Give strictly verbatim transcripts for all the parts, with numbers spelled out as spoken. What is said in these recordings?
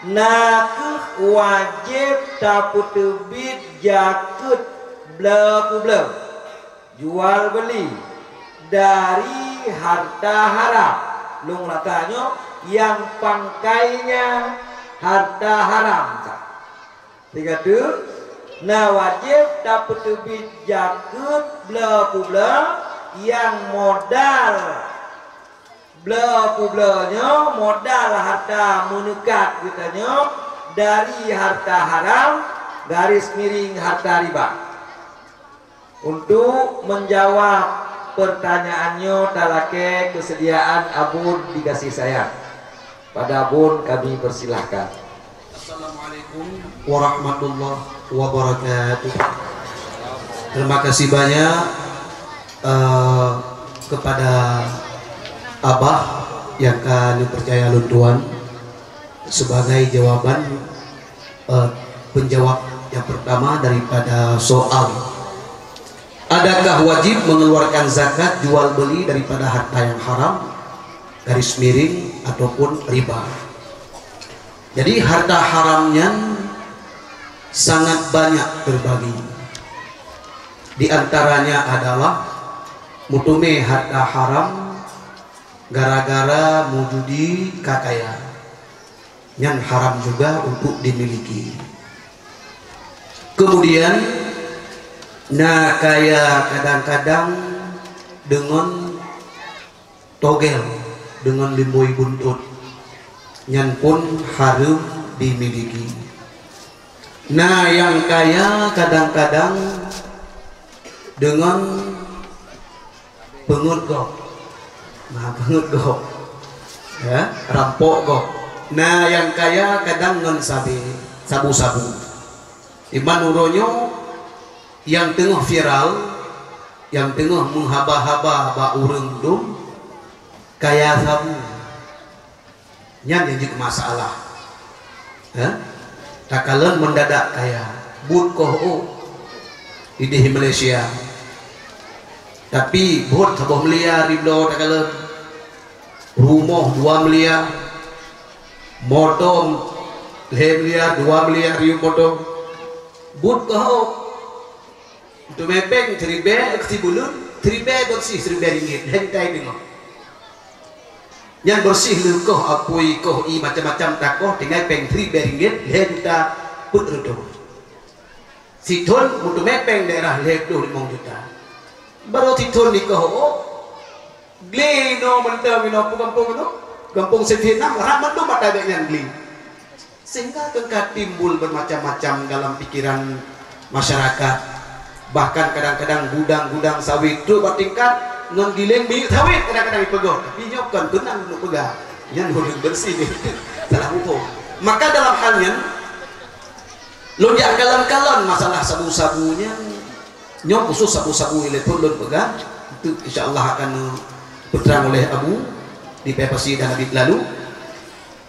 Na kheueh wajéb tapeuteubiet jakeuet bleue peubleue jual beuli dari harta haram. Lôn rasa nyoe nyang pangkainya harta haram. Sigoe teuk, na wajéb tapeuteubiet jakeuet bleue peubleue nyang modal bleue peubleue nyoe modal harta meuneukat geutanyoe dari harta haram, garis miring harta riba. Untuk menjawab pertanyaan nyoe talakée keuseudiaan Abon digaséh sayang. Pada Abon kami persilahkan. Assalamualaikum warahmatullahi wabarakatuh. Terima kasih banyak, eh, kepada Abah yang ka neupercaya lôn tuan sebagai jawaban, eh, penjawab yang pertama daripada soal, adakah wajib mengeluarkan zakat jual beli daripada harta yang haram, garis miring, ataupun riba? Jadi, harta haram nyan sangat banyak terbagi. Di antaranya adalah meuteumé harta haram gara-gara meujudi ka kaya. Nyan haram juga untuk dimiliki. Kemudian, na kaya kadang-kadang deungon togel deungon limbôi buntot, nyan pun hareuem dimiliki. Na nyang kaya kadang-kadang deungon peungeut gob. Na peungeut gob, ya, rampok gob. Na nyang kaya kadang ngon sabé, sabu-sabu. Iman uroe nyoe nyang teungoh viral, nyang teungoh meuhaba-haba bak ureuëng dum, kaya sabu. Nyan nyang jeuet masalah. Hah? Takalon mendadak kaya, buet koh ôk idéh Malaysia. Tapi buet saboh miliar di bloe takalon. Rumoh dua miliar, moto lhée miliar, dua miliar ribu moto. Buet koh ôk. Untuk mepeng siribée, sibuleuen siribée bersih, siribée ringgit. Lhée juta teungoh. Nyan bersih leukoh, apui, koh, ie, macam-macam takoh, tinggai peng siribée ringgit, lhée juta peuet reutôh. Sithon meuteumé peng daerah lhée ploh limong juta. Barô sithon dikoh ôk, glé inoe mantong inoe, peue gampông inoe? Gampông Sifit na, rab mandum ata bék nyan glé. Sehingga teuka timbul bermacam-macam dalam pikiran masyarakat. Bahkan kadang-kadang gudang-gudang sawit trok bak tingkat ngon giléng minyeuk sawit kadang-kadang jipeugöt. Tapi nyoe kon keunan lôn peugah. Nyan ureuëng bersih. Salah muphom. Maka dalam hal nyan, lôn jak kalon-kalon masalah sabu-sabu nyan. Nyoe khusus sabu-sabu ilée phon lôn peugah. Itu insya Allah akan peutrang oleh Abu di P P C dan Habib lalu.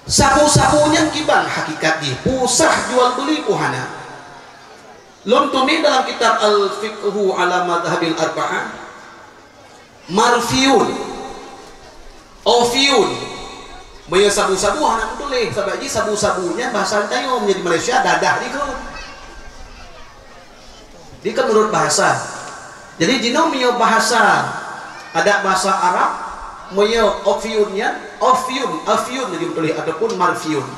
Sabu-sabu nyan kiban hakikat jih, peue sah jual beuli peue hana. Lôn tuléh dalam kitab Al-Fiqhu ala Madhabil Arba'ah, marfiyun, ofiyun. Meunyoe sabu-sabu hana meutuléh, sabab jih sabu-sabu nyan bahasa tanyoe, meunyoe di Malaysia dadah dikheun. Di kan menurut bahasa. Jadi jinoe meunyoe bahasa, adat bahasa Arab, meunyoe ofiyun nyan, ofiyun, afiyun jadi beutôi ataupun marfiyun.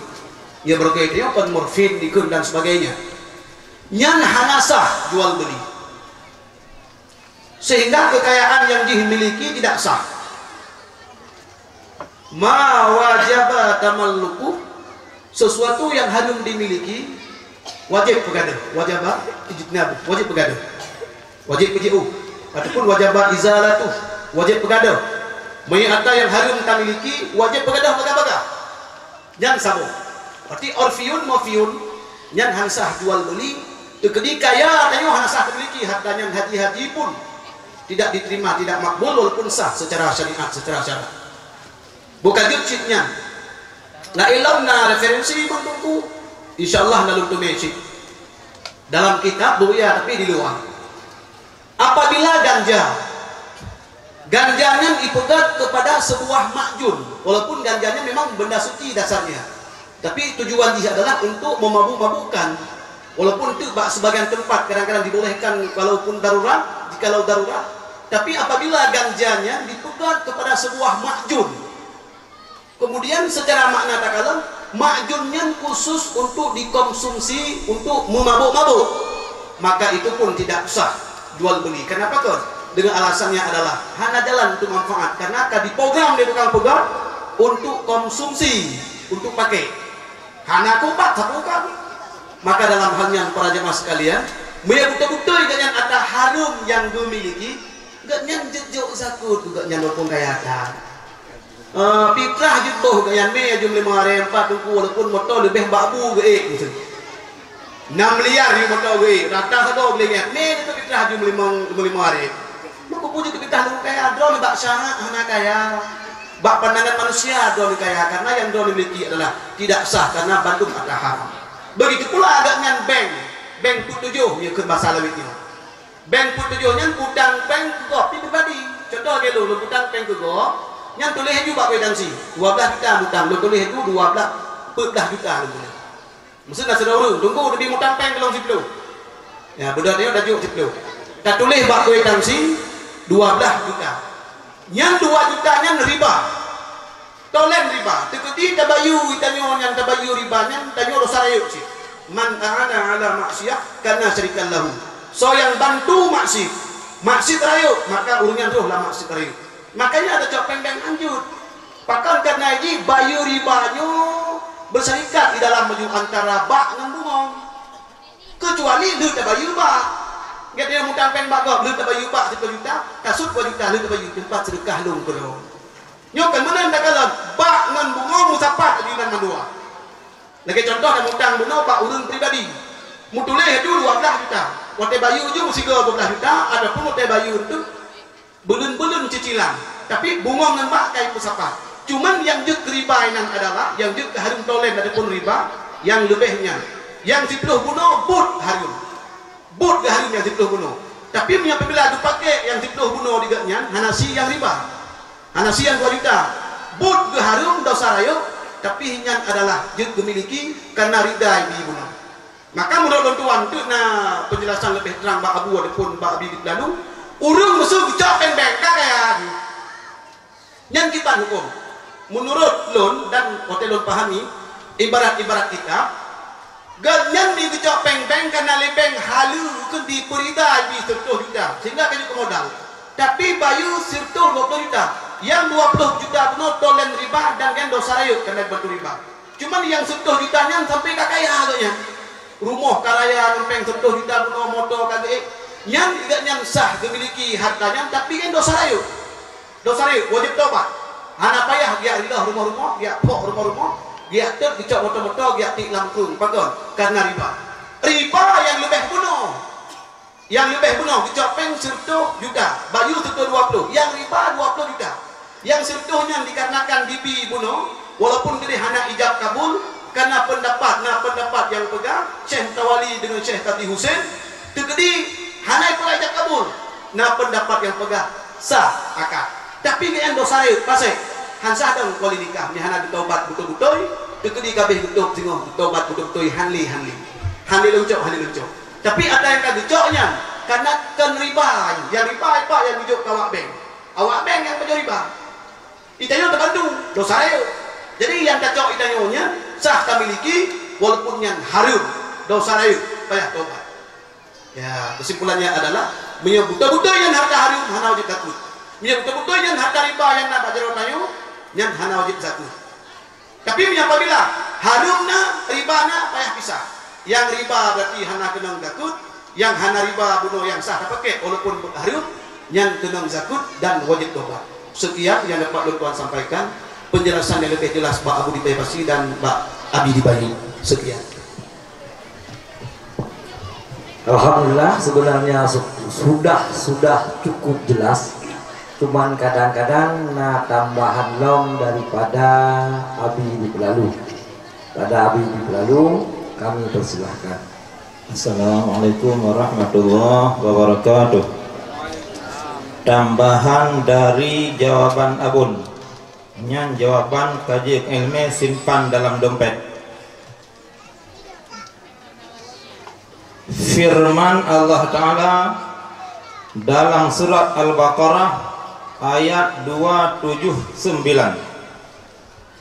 Ya berarti dia kan morfin dikun dan sebagainya. Nyan hana sah jual beli. Sehingga kekayaan yang dimiliki tidak sah. Ma wajaba tamalluku, sesuatu yang hareuem dimiliki, wajib peugadôh, wajaba ijtinabu, wajib peugadôh, wajib peujiôh, ataupun wajaba izalatu, wajib peugadôh. Meunyoe harta nyang hareuem tamiliki, wajib peugadôh bagah-bagah. Nyan saboh. Berarti orfiun, mofiun, nyan han sah jual beli, teukeudi kaya tanyoe hana sah teumiliki, harta nyan haji-haji pun tidak diterima, tidak makbul walaupun sah secara syariat, secara syarak. Bukan jeuet cit nyan. Laén lom na referensi mandum ku. Insya Allah na lôn teumé cit. Dalam kitab buya tapi di luar. Apabila ganja, ganja nyan ipeugét kepada sebuah makjun, walaupun ganja nyan memang benda suci dasarnya. Tapi tujuan jih adalah untuk memabuk-mabukkan. Walaupun itu bak sebagian tempat kadang-kadang dibolehkan walaupun darurat, jikalau darurat. Tapi apabila ganja nyan dipeugöt kepada sebuah makjun, kemudian secara makna takalon, makjun nyan khusus untuk dikonsumsi untuk memabuk-mabuk, maka itu pun tidak sah jual beli. Kenapa kön? Dengan alasannya adalah hana jalan untuk manfaat, karena ka diprogram lé tukang peugöt untuk konsumsi, untuk pakai. Hana kupat sapeue ka. Maka dalam hal nyan, para jemaah sekalian, meunyo beutôi-beutôi gobnyan ata hareuem nyang geumiliki, gobnyan jeuet jok zakot gobnyan walaupun kaya that. Eh, fitrah jeuet boh gobnyan mè jeuem limong aré empat teungku, walaupun moto leubeh bak bu geuék miseue. Nam miliar jeuem moto geuék, rata sagoe geulinyat, mè jeuet fitrah jeuem limong, limong aré. Meukeubeuet jeuet fitrah lôn kaya, droeneuh bak syarak hana kaya. Bak pandangan manusia droeneuh kaya, karena nyang droeneuh miliki adalah tidak sah, karena bandum ata haram. Begitu pula gobnyan bank, bank peuet tujoh, ya, keu basa lawét nyoe. Bank peuet tujoh nyan utang bank keu gob pribadi. Contoh lagèe lôn, lôn utang bank keu gob, nyan tuléh laju bak kwitansi, dua blah juta utang, lôn tuléh laju dua blah, peuet blah juta lôn tuléh. Meuseue na sidroe ureueng, teungku, teubi utang bank keu lôn siploh. Ya, beudôh nyoe tajok siploh. Tatuléh bak kwitansi dua blah juta. Nyan dua juta nyan riba. Tolen riba. Teukeudi tabayeue tanyoe nyan, tabayeue riba nyan, tanyoe desya rayeuk cit. Man a'ana 'ala maksiyah kana syarikan lahu. Soe nyang bantu maksiet, maksiet rayeuk, maka ureueng nyan rhoh lam maksiet rayeuk. Makanya tacok péng-péng hanjeuet. Pakon, karena jih bayeue riba nyoe bersyarikat di dalam meunyoe antara bak ngon bungong. Keucuali lheueh tabayeue bak. Gata nyang utang péng bak gob, lheueh tabayeue bak siploh juta, tasut dua juta lheueh tabayeue, teumpat seudeukah lôn keudroe. Nyoe kan meunan takalon, bak ngon bungong meusapat laju inan mandua. Lagèe contoh, tamutang bunoe bak ureueng pribadi. Meutuléh laju dua blah juta. Watèe bayeue laju meusigoe dua blah juta, ataupun watèe bayeue teuk buleuen-buleuen cicilan, tapi bungong ngon bak ka jipeusapat. Cuman nyang jeuet keu riba inan adalah, nyang jeuet keu hareuem tolen ataupun riba, nyang leubeh nyan. Nyang siploh bunoe buet hareuem. Buet geuhareuem nyang siploh bunoe. Tapi meunyo apabila geupaké nyang siploh bunoe di gobnyan, hana sie nyang riba. Hana sie nyang dua juta. Buet geuhareuem desya rayeuk, tapi nyan adalah jeuet geumiliki kareuna rida ibi bunoe. Maka meunurot lôn tuan, teuk na peunjelasan leubeh trang bak Abu ataupun bak Abi di peulalu, ureueng meuseu geucok péng bank ka kaya jih. Nyan kiban huköm. Meunurot lôn dan watèe lôn pahami, ibarat-ibarat kitab, gobnyan mi geucok péng bank kareuna lé bank haleue keu dipeurida ibi siratoh juta, sehingga ka jeuet keu modal. Tapi bayeue siratoh dua ploh juta, nyang dua ploh juta bunoe tolen riba dan nyan desya rayeuk kareuna bantu riba. Cuman nyang siratoh juta nyan sampoe ka kaya gobnyan. Rumoh ka raya ngon péng siratoh juta bunoe, moto ka geuék. Nyan gobnyan sah geumiliki harta nyan, tapi nyan desya rayeuk. Desya rayeuk, wajéb tobat. Hana payah geujak riloh rumoh-rumoh, geujak phok rumoh-rumoh, geujak tôt geucok moto-moto, geujak tiek lam krueng. Pakon? Kareuna riba. Riba nyang leubeh bunoe. Nyang leubeh bunoe geucok péng siratoh juta, bayeue siratoh dua ploh, nyang riba dua ploh juta. Nyang siratoh nyan dikarenakan dibi bunoe, walaupun keudeh hana ijab kabul, kareuna peundapat, na peundapat nyang peugah Syekh Tawali deungon Syekh Tati Husen, teukeudi hana ipeugah ijab kabul, na peundapat nyang peugah sah akad. Tapi nyan desya rayeuk, pasé han sah dong kali nikah, nyan hana geutobat beutôi-beutôi, teukeudi ka abéh geutôb singoh geutobat beutôi-beutôi, han lé, han lé. Han lé leuncok, han lé leuncok. Tapi ata nyang ka geucok nyan, kareuna kon riba, nyang riba ipak nyang geujok keu awak bank. Awak bank nyang pajoh riba. Itanyoe tabantu, desya rayeuk. Jadi nyang tacok itanyoe nyan sah tamiliki, walaupun nyan hareuem, desya rayeuk, payah tobat. Ya, kesimpulannya adalah, meunyoe beutôi-beutôi nyan harta hareuem, hana wajéb zakot. Meunyoe beutôi-beutôi nyan harta riba nyang na bak jaroe tanyoe, nyan hana wajéb zakot. Tapi meunyoe apabila hareuem na, riba na, payah pisah. Nyang riba berarti hana keunong zakot, nyang hana riba bunoe nyang sah tapakék walaupun hareuem, nyan keunong zakot dan wajéb tobat. Sekian nyang dapat lôn tuan sampaikan. Penjelasan nyang leubeh jelas bak Abu di Basi dan bak Abi di Bayu. Sekian. Alhamdulillah, sebenarnya su-, sudah, sudah cukup jelas. Cuman kadang-kadang na tambahan lom daripada Abi di Peulalu. Pada Abi di Peulalu, kami persilahkan. Assalamualaikum warahmatullahi wabarakatuh. Tambahan dari jawaban Abon. Nyan jawaban ka jeuet ileumèe simpan dalam dompet. Firman Allah Ta'ala dalam surat Al-Baqarah ayat dua tujuh sembilan,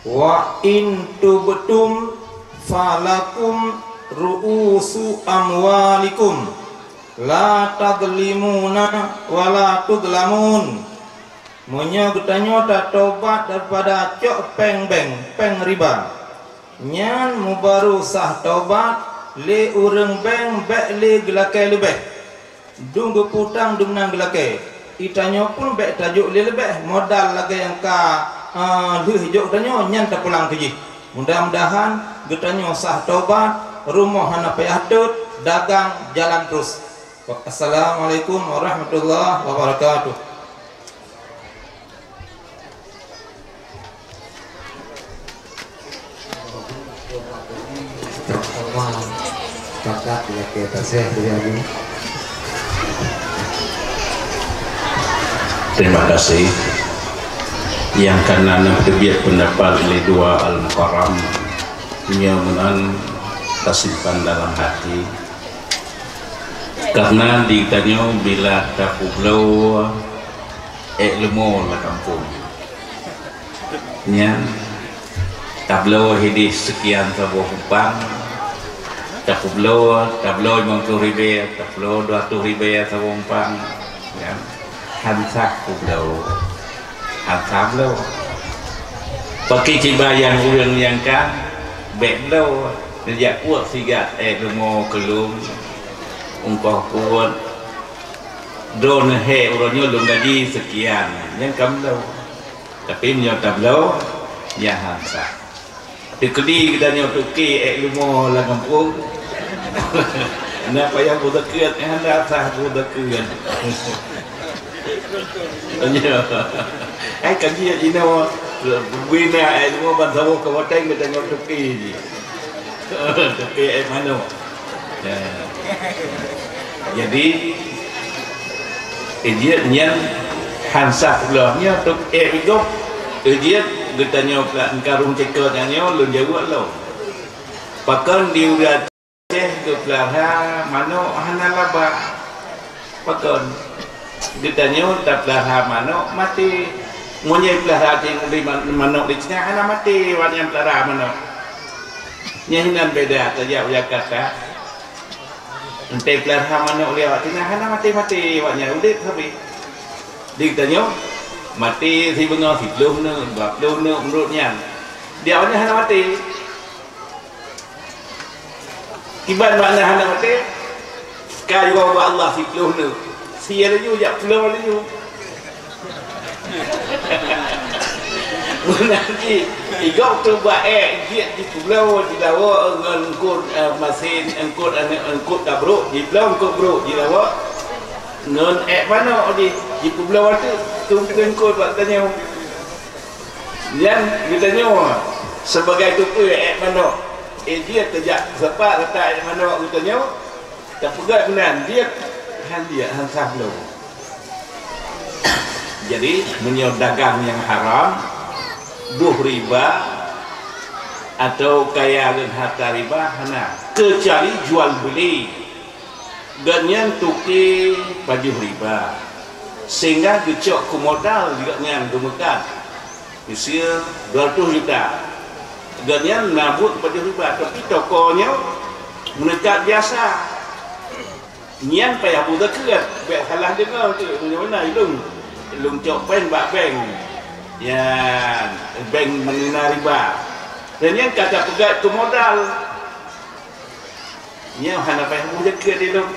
"Wa in tubtum falakum ru'usu amwalikum la tadlimuna wa la tudlamun." Meunyoe geutanyoe tatobat daripada cok péng bank, péng riba, nyan mubaru sah tobat lé ureuëng bank bék lé geulakée leubeh. Dum geuputang dum nan geulakée. Geutanyoe pun bék tajok lé leubeh modal lagée nyang ka, eh, lheueh jok tanyoe nyan tapulang keu jih. Mudah-mudahan geutanyoe sah tobat, rumoh hana payah tot, dagang jalan terus. Assalamualaikum warahmatullahi wabarakatuh. Terima kasih. Nyang kana neuteubiet peundapat lé dua Al-Mukarram, nyoe meunan tasimpan dalam hati. Karena di tanyoe bila tapeubloe ék leumo lam kampung. Nyan, tabloe hidih sekian saboh umpang, tapeubloe, tabloe limong ploh ribée, tabloe dua ratus ribée saboh umpang. Nyan, han sah peubloe, han sah bloe. Pakri kiban ureuëng nyang ka bék bloe, neujak puet sigat ék leumo keu lôn, ungkoh puet, droeneuh hé uroe nyoe lôn gaji sekian, nyan ka bloe. Tapi meunyoe tabloe, nyan han sah. Teukeudi geutanyoe toké ék leumo lam gampông. Na payah beuzakeuet, eh, hana sah beuzakeuet. Nyoe. Ai ka jeuet inoe, bubena ék leumo ban saboh kabupaten geutanyoe toké jih. Toké ék manok. Ya. Jadi, jeuet nyan han sah peubloe. Nyoe trok ék gob, jeuet geutanyoe pla-, karông cekot nyan nyoe lôn jaweueb lom. Pakon di ureuëng Aceh geupeulara manok hana laba? Pakon? Geutanyoe tapeulara manok maté. Meunyoe peulara di, di man-, manok di Cina hana maté, awak nyan peulara manok. Nyan hinan beda tajak u Jakarta. Entai peulara manok lé awak Cina hana maté-maté, awak nyan udeb sabe. Di geutanyoe maté sibeungoh siplôh neuk, dua plôh neuk meunurot nyan. Di awak nyan hana maté. Kiban makna hana maté? Ka jiwoe bak Allah siplôh neuk. Sia laju jak pulo laju. Meunan cit, i gob tu bak ék jeuet jipubloe, jilawoe ngon eungkôt, eh, masén, eungkôt aneuk, eungkôt tabrok, jibloe eungkôt brok, jilawoe ngon ék manok jih, jipubloe teuk, tum eungkôt bak tanyoe. Nyan geutanyoe sibagai tupeue ék manok. Eh, jeuet tajak seupat rata ék manok geutanyoe. Tapeugah meunan, jeuet han jeuet, han sah lom. Jadi, meunyoe dagang nyang haram, boh riba, atau kaya ngon harta riba, hana. Keucuali jual beuli. Gobnyan toké pajoh riba, sehingga geucok keu modal gobnyan geumeukat, miseue dua ratus juta. Gobnyan na buet pajoh riba, tapi toko nyoe meuneukat biasa. Nyan payah beuzakeuet, bék salah deungoe tu, meunyoe na ilong, ilong cok péng bak bank. Nyan, bank meuneuka riba. Dan nyan ka tapeugah keu modal. Nyoe hana payah beuzakeuet ilong.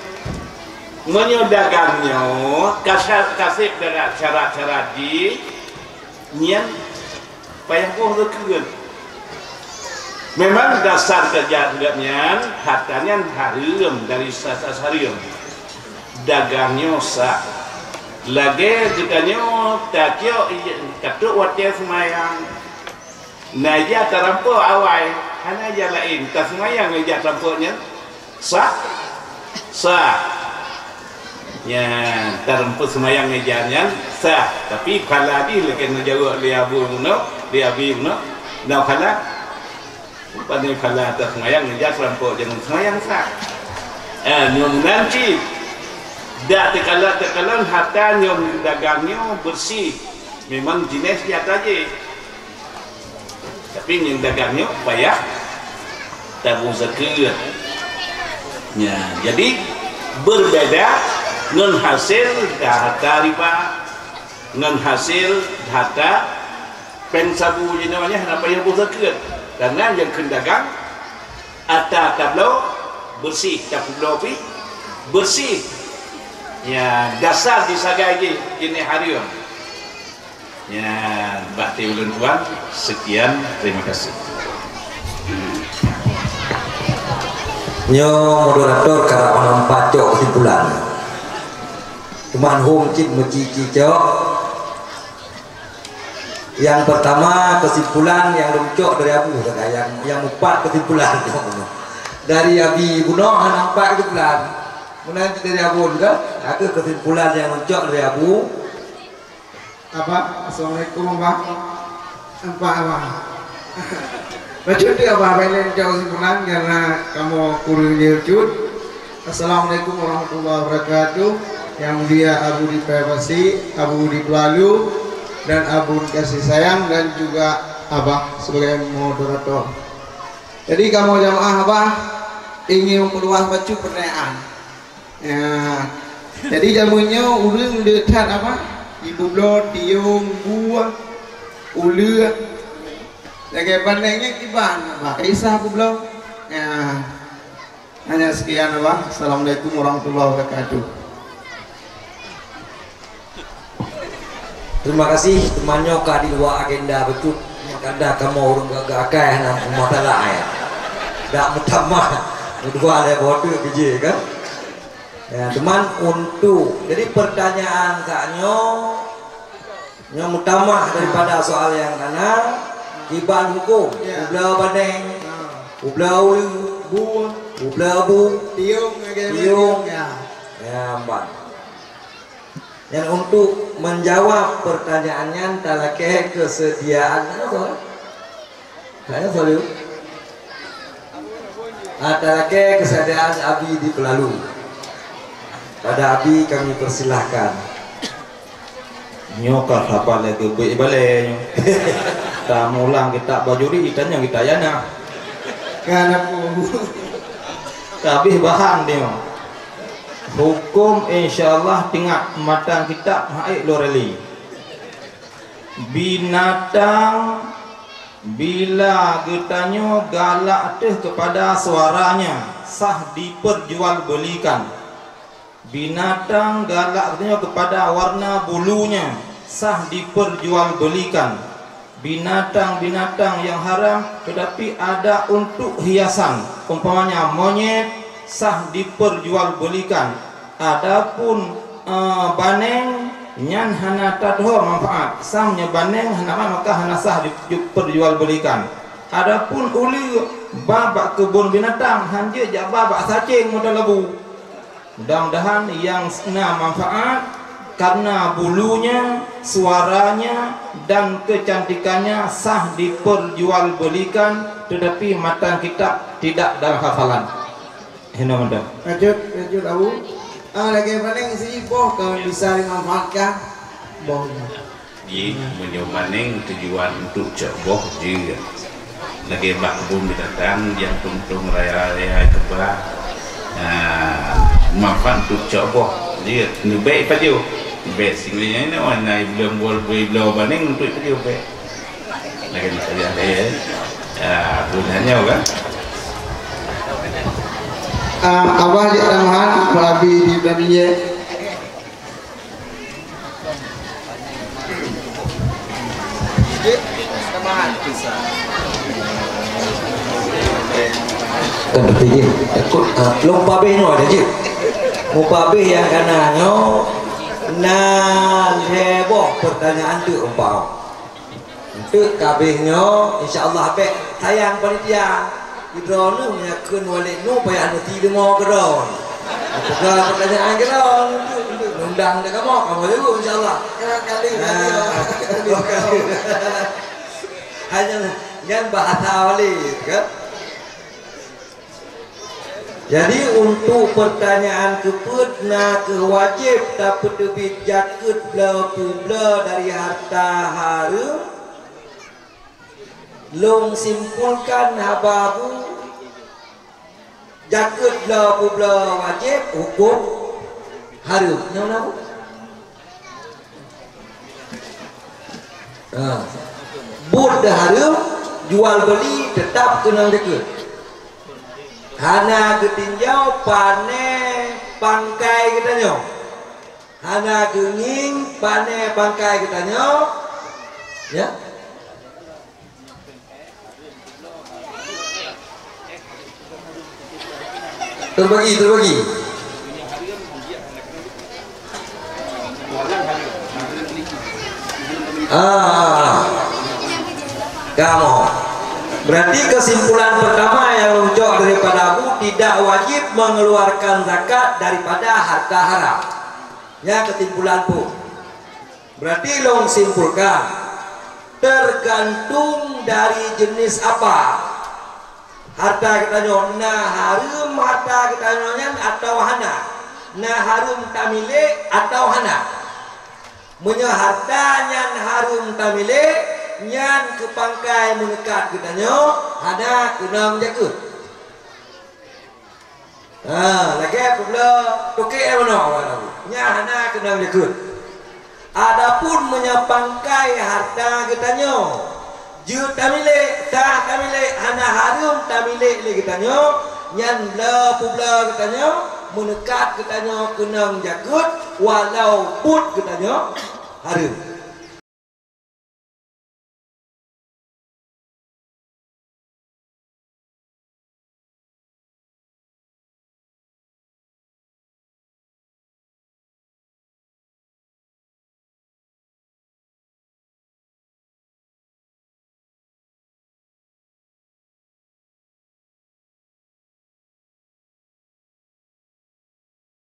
Meunyoe dagang nyoe ka sya-, ka sép dalam syarat-syarat jih, nyan payah boh zakeuet. Memang dasar keujak nyan, harta nyan hareuem dari sasa hareuem. Dagang nyoe sah. Lagée geutanyoe tacok ija-, tatrok watée seumayang. Na ija tarampok awai, hana ija laén, taseumayang ija tarampok nyan. Sah? Sah. Nyan, tarampok seumayang ija nyan sah. Tapi phala jih lagée neujaweueb lé Abu Muno, lé Abi Muno, na phala. Pane phala taseumayang ija tarampok jangan seumayang sah. Eh, nyoe meunan cit. Dak teukalon-teukalon harta nyang dagang nyoe beureuséh. Memang jeunèh jih harta jih. Tapi nyang dagang nyoe payah tabông zakeuet. Nya, jadi berbeda ngon hasil harta riba, ngon hasil harta péng sabu jinoe nyan hana payah bông zakeuet. Karena nyang kheun dagang ata tabloe beureuséh, tapubloe pih beureuséh. Nya, dasar disagai jih jeunèh hareuem. Nyan bak ulôn tuan, sekian, terima kasih. Nyoe moderator karap meunan pacok kesimpulan. Teuma hom cit meuci-ci cok. Yang pertama kesimpulan yang lôn cok dari Abu sagai, yang, yang mupat kesimpulan. Dari Abi bunoe hana mupat kesimpulan. Meunan cit dari Abu juga, ada kesimpulan yang lôn cok dari Abu. Abah, assalamualaikum, Abah. Nampak, Abah? Bacut tu, Abah, bèk lé jauh simpulan, karena kamoe kureueng jeuet cut. Assalamualaikum warahmatullahi wabarakatuh. Yang mulia Abu di Paya Basi, Abu di Pelalu, dan Abu dikasih sayang, dan juga Abah sebagai moderator. Jadi, kamoe jamaah, Abah, ingin memperluas bacut pertanyaan. Ya. Jadi jameun nyoe ureueng le that apa? Ibu bloe, tiong, bue, uleue. Lagèe bandeng nyan kiban, bah, kisah ibu bloe. Ya. Hanya sekian, bah. Assalamualaikum warahmatullahi wabarakatuh. Terima kasih, teuma nyoe ka di luwa agenda beutôi. Kadang kamoe ureueng gagah akai hana peumasalah, ya. Dak meutamah, meudua lé boh teuk bijéh, kan? Ya, teuma untuk, jadi pertanyaan sak nyoe, nyoe meutamah daripada soal nyang kana, kiban huköm, ya. Ubla bandeng, ya. Ubla uleue, bu, ubla bu, tiong, ya. Ya, ban. Dan untuk menjawab pertanyaan nyan talakèe keuseudiaan, apa? Tanya Fadil. Ah, talakèe keuseudiaan Abi di Pelalu. Pada Abi kami persilahkan. Nyoe ka saban lé geubeuet balèe nyoe. Tamulang kitab bajuri, tanyong kitab yana. Ka na peue? Ka habéh bahan nyoe. Huköm insya Allah tingat matan kitab hai Loreli. Binatang bila geutanyoe galak teuh kepada suaranya sah diperjualbelikan. Binatang galak geutanyoe kepada warna bulunya sah diperjualbelikan. Binatang-binatang yang haram tetapi ada untuk hiasan, umpamanya monyet, sah diperjualbelikan. Adapun, eh, baneng nyan hana tadhoe manfaat, sah meunyoe baneng hana manfaat maka hana sah di-, diperjualbelikan. Adapun uleue ba bak keubon binatang, hanjeuet jak ba bak saceng meuteulabu. Mudah-mudahan yang na manfaat karena bulunya, suaranya, dan kecantikannya sah diperjualbelikan, tetapi matan kitab tidak dalam hafalan. Hina mantap. Lanjut, lanjut, Abu. Ah, lagi paling si boh kalau bisa dimanfaatkan. Boh. Jih, meunyoe baneng tujuan untuk cok boh jeuet. Lagèe bak keubon binatang nyang tueng-tueng raya-raya keubah, ah, manfaat untuk cok boh jeuet. Neubèk ipajoh. Neubèk singoh nyan, na ibloe, ibloe baneng untuk ipajoh bèk. Lagèe nyan saja, ya. Ah, bunyanya kan? Ah, Abah Cik Tamhan, Abi di Pelaminjek. Kan berpikir, takut, ah, lom pabeh nyoe ada je. Mupabeh nyang kana nyoe, na lhèe boh pertanyaan tu umpama. Eunteuk ka abéh nyoe, insya Allah bèk sayang panitia. Droeneuh meunyo kheun Walid Nuh payah neuti leumo keudroe. Peugah pertanyaan keudroe, eunteuk, eunteuk. Undang deh kamoe, kamoe jaweueb, insya Allah. Hanya nyan bahasa Walid, kan? Jadi, untuk pertanyaan keupeuet, na kheueh wajéb tapeuteubiet jakeuet bloe peubloe dari harta hareuem? Lôn simpulkan haba bu, jakeuet bloe peubloe wajéb, hukôm hareuem. Nyoe na bu? Ha. Buet hareuem, jual beuli teutap keunong jakeuet. Hana geutinjau pané pangkai geutanyoe. Hana geungieng pané pangkai geutanyoe. Ya. Teubagi, teubagi. Ah, kamoe. Berarti kesimpulan pertama nyang lôn cok daripada Abu, tidak wajib mengeluarkan zakat daripada harta haram. Nyan kesimpulan pun. Berarti lôn simpulkan, tergantung dari jenis apa harta geutanyoe. Na hareuem harta geutanyoe nyan atawa hana? Na hareuem tamilék atawa hana? Meunyoe harta nyan hareuem tamilék, nyan keu pangkai meuneukat geutanyoe, hana keunong jakeuet. Ha, lagèe peubloe tokè meunoe, awak tahu. Nyan hana keunong jakeuet. Adapun meunyoe pangkai harta geutanyoe jeuet tamilék, sah tamilék, hana hareuem tamilék lé geutanyoe, nyan bloe peubloe geutanyoe, meuneukat geutanyoe keunong jakeuet, walau buet geutanyoe hareuem.